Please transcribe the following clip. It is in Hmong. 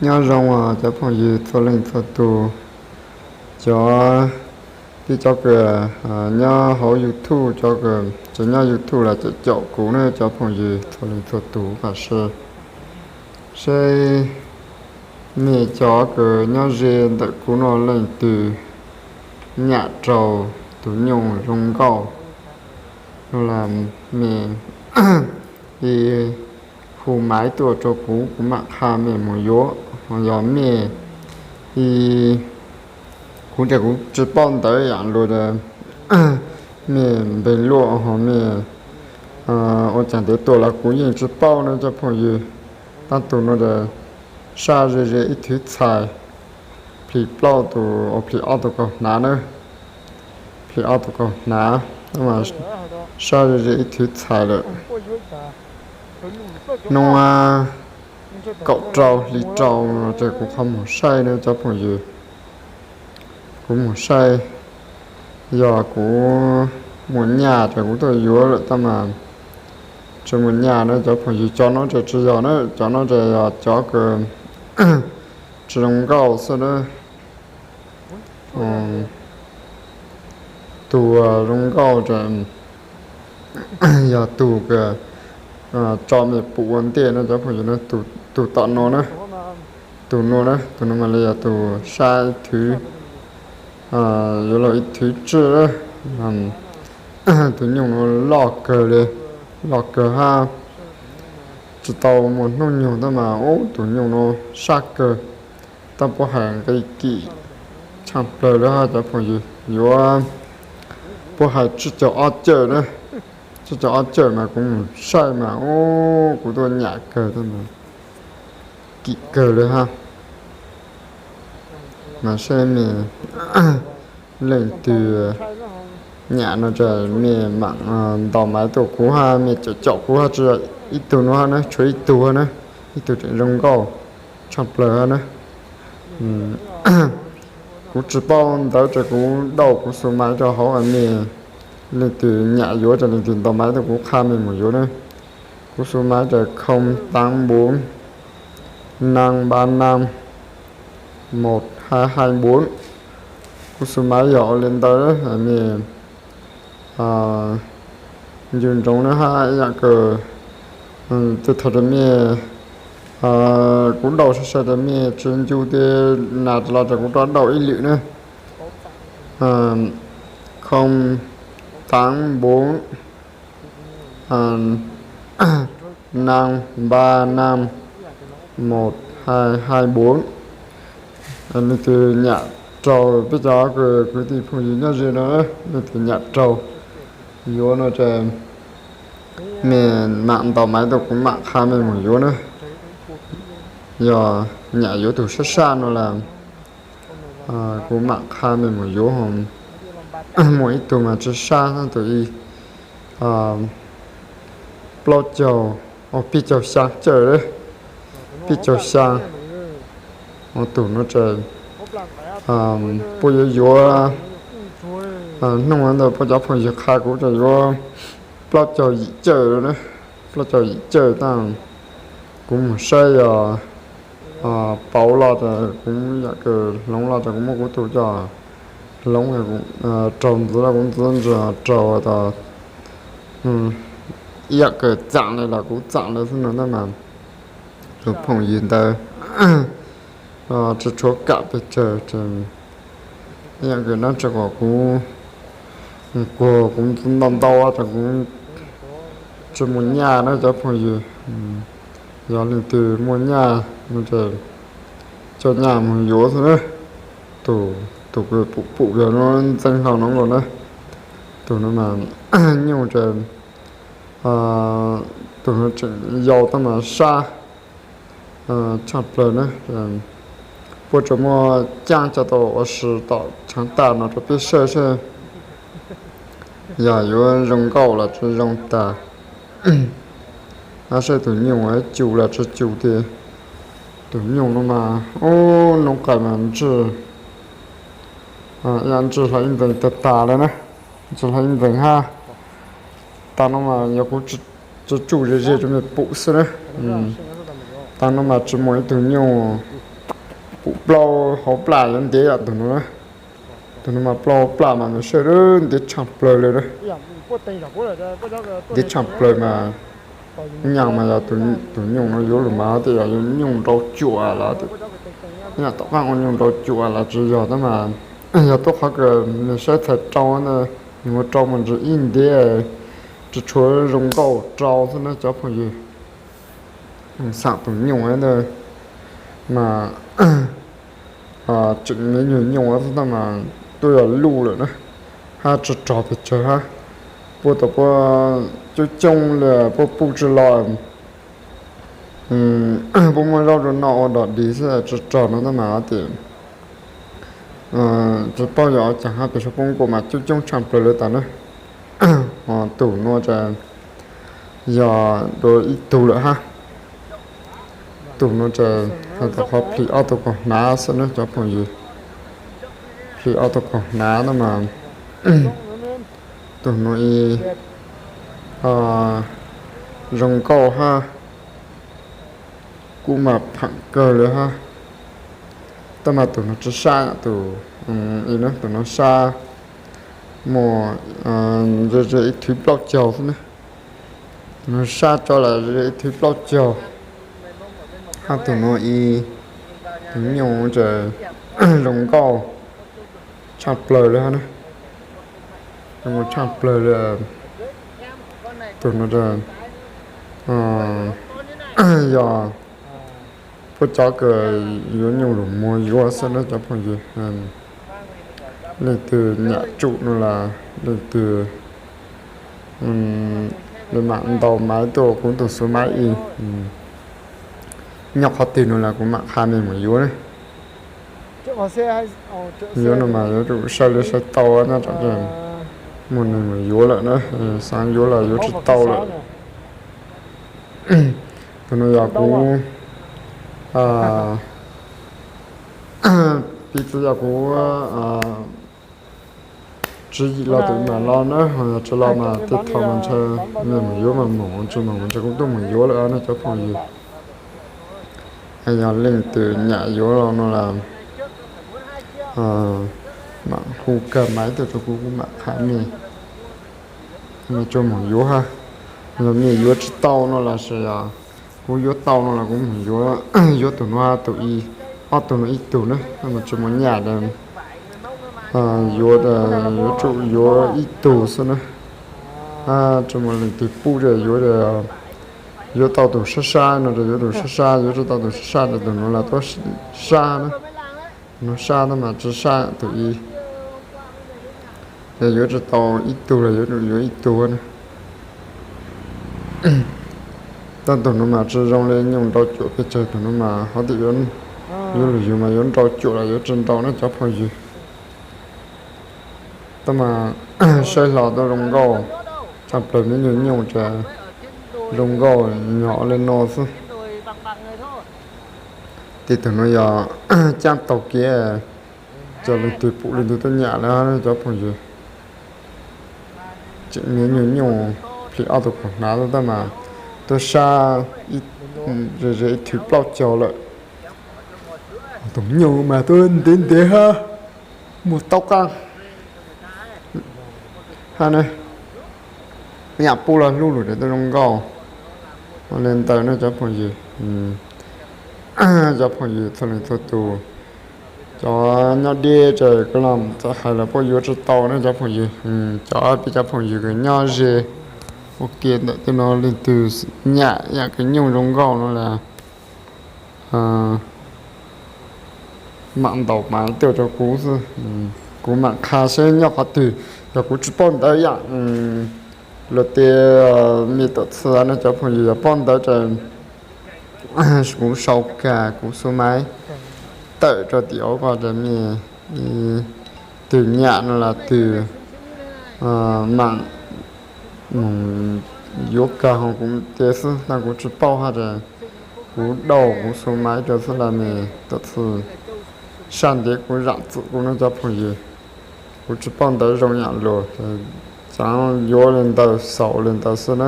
Nyob zoo os cov phooj ywg txhua leej txhua tus, cov, tib cov kws nyob hauv YouTube, cov kws tsis nyob YouTube los caum caum kuv na cov phooj ywg txhua leej txhua tus, pam seb, seb mej cov kws nyob ze ntawm kuv no leej twg nyam raug tus nyuj zoo nkauj no los mej hu maiv tuaj rau kuv, kuv mam qha mej mus yuav. Ho yog mej, kuv ces kuv tsis paub ntawv yam lus, mej npeeg luaj ho mej ua caag ntawd tuaj los kuv yeej tsis paub na cov phooj ywg. Tab tus no sab ze ze ib thwv txhais, plhis plaub tus, plhis ob tus kaug hnav na, plhis ob tus kaug hnav, sab ze ze ib thwv txhais lawm. Nub kaum rau hli rau no ces kuv qhov mus saib na cov phooj ywg. Kuv mus saib, yog kuv muaj nyaj ces kuv tuaj yuav lawm tab mas tsis muaj nyaj na cov phooj ywg. Cov no ces tsis yog na, cov no ces yog cov kws tsis zoo nkauj xwb na. Tus zoo nkauj ces yog tus kws tso mej pum ua ntej no cov phooj ywg na, tus tom no na, tus no na, tus no mas li yog tus sab ib thwv, yuav luag ib thwv tswj. Tus nyuj no loj kawg li, loj kawg hab, tsis tau muaj hnub nyoog tab mas ub tus nyuj no sab kawg. Tab puab hais nqi kim tshaaj plawg li hab cov phooj ywg, yuav, puab hais tsib caug ob cawm na, tsib caug ob cawm mas kuv mus saib mas ub kuv tuaj nyam kawg tab mas kim kawg li hab. Mas seb mej leej twg nyam no ces mej mam ntaus maiv tuaj kuv hab, mej caum caum kuv hab, tsis yog ib tug no hab na, tshuav ib tug hab na, ib tug tseem zoo nkauj tshaaj plawg hab na. Kuv tsis paub ntawv ces kuv dauj kuv xu maiv rau hauv, mej leej twg nyam yuav ces leej twg ntaus maiv tuaj kuv qha mej mus yuav na. Kuv xu maiv ces không tám bốn năm ba năm một hai hai bốn. Kuv xu maiv yog ua li ntawd, mej ncu ntsoov na hab, ib yaam kws tej thaum mej, kuv dauj sai sai tas mej tsis ncu tias nas los ces kuv rov dauj ib lwm na. Không tám bốn năm ba năm một hai hai bốn. Leej twg nyam raug, peb cov kwv tij phooj ywg nyob ze no, leej twg nyam raug yuav no ces mej mam ntaus maiv tuaj kuv mam qha mej mus yuav na. Yog nyam yuav tus sab sab no las kuv mam qha mej mus yuav. Muaj ib tug mas tsis sab, tus ib plaub caug, peb caug xyaa cawm, peb caug xyaa. Tus no ces puab yuav yuav, hnub ntawd puab cov phooj ywg qha kuv ces yuav plaub caug yim cawm na, plaub caug yim cawm tab kuv mus saib yog pauv los ces kuv yam kws hloov los ces kuv muab kuv tus coj hloov, raug ntxiv los kuv ntxiv ntsis, raug tas ib yam kws txaam li los kuv txaam li xwb no tab mas tus phooj ywg ntawd tsis tshua kam pes tsawg ces ib yam kws dab tsi kom kuv kuag kuv ntau ntau tas kuv tsis muaj nyaj na cov phooj ywg. Yog leej twg muaj nyaj no ces coj nyaj mus yuav xwb na. Tus, tus kws pum pum yog no ntxeev hlo no nkaus na. Tus no mas nyuj ces tus no tseem yau tab mas sab tshaj plaws na. Puab tsuas muaj caab coj tau ua si tom tshaav tag no rau peb saib seb yog yuav zoo nkauj los tsis zoo tas, ab saib tus nyuj cu los tsis cu tiag. Tus nyuj no mas ub noob qais mas ntswj, ib yam ntswj hlais ib ntees tag tag li na, ntswj hlais ib ntees hab. Tag no mas yog kuv tsuj ze ze rau mej pum xwb na. Tag no mas tsis muaj ib tug nyuj Pum plaub hauv plam yuav ntev yom tus no. Tus no mas plaub hauv plam mas nws sawj ntev tshaj plaws li na. Ntev tshaj plaws mas nyaam mas yog tus nyuj no yuav lug mas tej yog yuav nyuj nrau cuam los, yog tom qab ua nyuj nrau cuam los tsis yog tab mas yog tuab qhov kws nws saib txhais rau na, nws ua rau mus ntsis ib ntev tsis tshua zoo nkauj rau xwb na cov phooj ywg. Xaam tus nyuj ntawd mas tseem me nyuag nyuj xwb tab mas tuaj yog luj lawm na, hab tsov rog pes tsawg hab, puab tau puab coob coob li puab pub tsi los, puab muab zaub rau noj ua dog dig xwb, tsov rog no tab mas tias tsis paub yog ua caag hab pes tsawg, puab nkaus mas coob coob tshaj plaws li tas na. Ho tus nuav ces yog dua ib tug lawm hab. Tus nuav ces has tas qhov plhis ob tug kaus hnav xwb na cov phooj ywg. Plhis ob tug kaus hnav na mas tus nuav ib zoo nkauj hab, kuj mas phaam kawg li hab. Tab mas tus nuav tsi sab, tus ib na tus nuav sab muaj ze ze ib thwv plaub caug xwb na. Tus nuav sab tso lawm ze ib thwv plaub caug. Hab tus nuav ib tug nyuj ces zoo nkauj tshaj plaws li hab na. Zoo nkauj tshaj plaws li. Tus nuav yog puab cov kws yuav nyuj lug muag yuav xwb na cov phooj ywg. Leej twg nyam tsum no los leej twg li mam ntaus maiv tuaj kuv tug xuv maiv ib, nyob qhov twg no los kuv mam qha mej mus yuav na. Yuav no mas yuav tsum saib li saib tau na, muaj neeg mus yuav lawm na, xaav yuav los yuav tsis tau lawm. Tus no yog kuv piv txwv yog kuv tswv yim los tus mam los na, ho yog tsi los mas tej thaum mas ntshe mej mus yuav mas moog, tsi moog mas ntshe kuv tuaj mus yuav lawm na cov phooj ywg. Yog leej twg nyam yuav los no los mam hu kag maiv tuaj rau kuv, kuv mam qha mej, mej tsuas moog yuav hab. Yog mej yuav tsis tau no los sis yog kuv yuav tau no los kuv moog yuav, yuav tus nuav tus ib, ob tug no ib tug na, mas tsi muaj nyam yuav, yuav tsum yuav ib tug xwb na. Tsi muaj leej twg pub yuav, yuav tau tus sab sab no yuav tus sab sab, yuav tsi tau tus sab sab no tus nuav los tuab sab na. Nuav sab tab mas tsi sab tus ib. Yog yuav tsi tau ib tug los yuav tsum yuav ib tug na. Tab tus nuav mas tsi zoo li nyuj nrau cuam pes tsawg, tus nuav mas hov tias yuav lug yug mas yuav nrau cuam los yuav tsi nrau na cov phooj ywg. Tab mas saib hlo tuaj zoo nkauj tshaj plaws, me nyuag nyuj ces zoo nkauj nyog ua li no xwb. Tej tug nuav yog caab taug kev, cov leej twg pum leej twg tuaj nyam lawm cov phooj ywg. Tseem me nyuag nyuj, plhis ob tug kaus hnav tab mas tuab sab ze ze ib thwv plaub caug lawm. Tus nyuj mas tuab ntev ntev hab, muag taub qaab hab na. Nyam pub los hlub lug ces tuaj zoo nkauj. Ua li ntawd na cov phooj ywg, cov phooj ywg txhua leej txhua tus, cov nyob deb ces kuv los txawm hais los puab yuav tsi tau na cov phooj ywg. Cov peb cov phooj ywg kws nyob ze ua ke ntawm tej no leej twg nyam yam kws nyuj zoo nkauj no los mam ntaus maiv tuaj rau kuv xwb, kuv mam qha seb nyob qhov twg. Yog kuv tsi paub ntawv yam luag tej, mej tuam txhia ne cov phooj ywg yog paub ntawv ces kuv sau kag kuv xuv maiv tawm rau tim hauv ko ces mej twg nyam no los twg mam mus yuav kag ho kuv tes xwb, tab kuv tsis paub hab ces kuv dauj kuv xuv maiv rau xwb los mej tuam txhia saj ntev kuv zaam txim kuv ne cov phooj ywg. Kuv tsis paub ntawv zoo yam luag, xaav yuav li ntawd xaus li ntawd xwb na.